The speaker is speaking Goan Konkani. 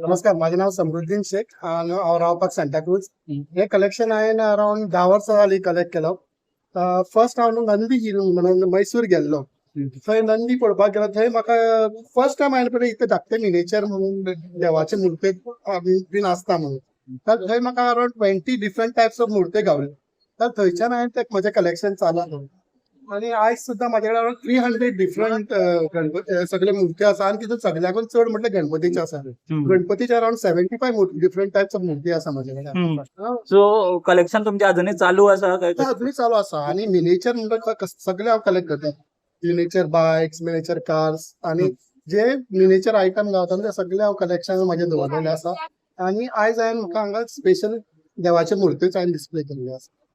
नमस्कार, माझे नाव समृद्दीन शेख आणि हांव रावपाक सांताक्रूज. हे कलेक्शन हांवें अरावंड 10 वर्सां जाली कलेक्ट केलो. फर्स्ट हांव न्हू नंदी हिल म्हणून मैसूर गेल्लो. थंय नंदी पळोवपाक गेलो. थंय म्हाका फर्स्ट टायम हांवें पळयलें इतले धाकटे मिनेचर म्हणून देवाचे मुर्ते बीन आसता म्हणून. तर थंय म्हाका around 20 different types of मुर्ते Gawale. तर थंयच्यान हांवें ते म्हजें कलेक्शन चालू दवरलें आणि आयज सुद्दां म्हाजे कडेन अरावंड 300 डिफरंट गणपती सगळे मुर्ती आसा. आनी तितून सगळ्याकून चड म्हटल्यार गणपतीचे आसा. गणपतीचे around 75 different types of मुर्ती आसा म्हजे कडेन. सो कलेक्शन तुमचे अजूनय चालू आसा काय? अजूनय चालू आसा. आणि मिनेचर म्हणटा सगळे हांव कलेक्ट करता, मिनेचर बायक्स, मिनेचर कार्स आणि जे मिनेचर आयटम गावता ते सगळे हांव कलेक्शन म्हजे दवरलेले आसा. आणि आयज हांवें म्हाका हांगा स्पेशल देवाचे मुर्त्योच हांवें डिस्प्ले केल्ले आसा.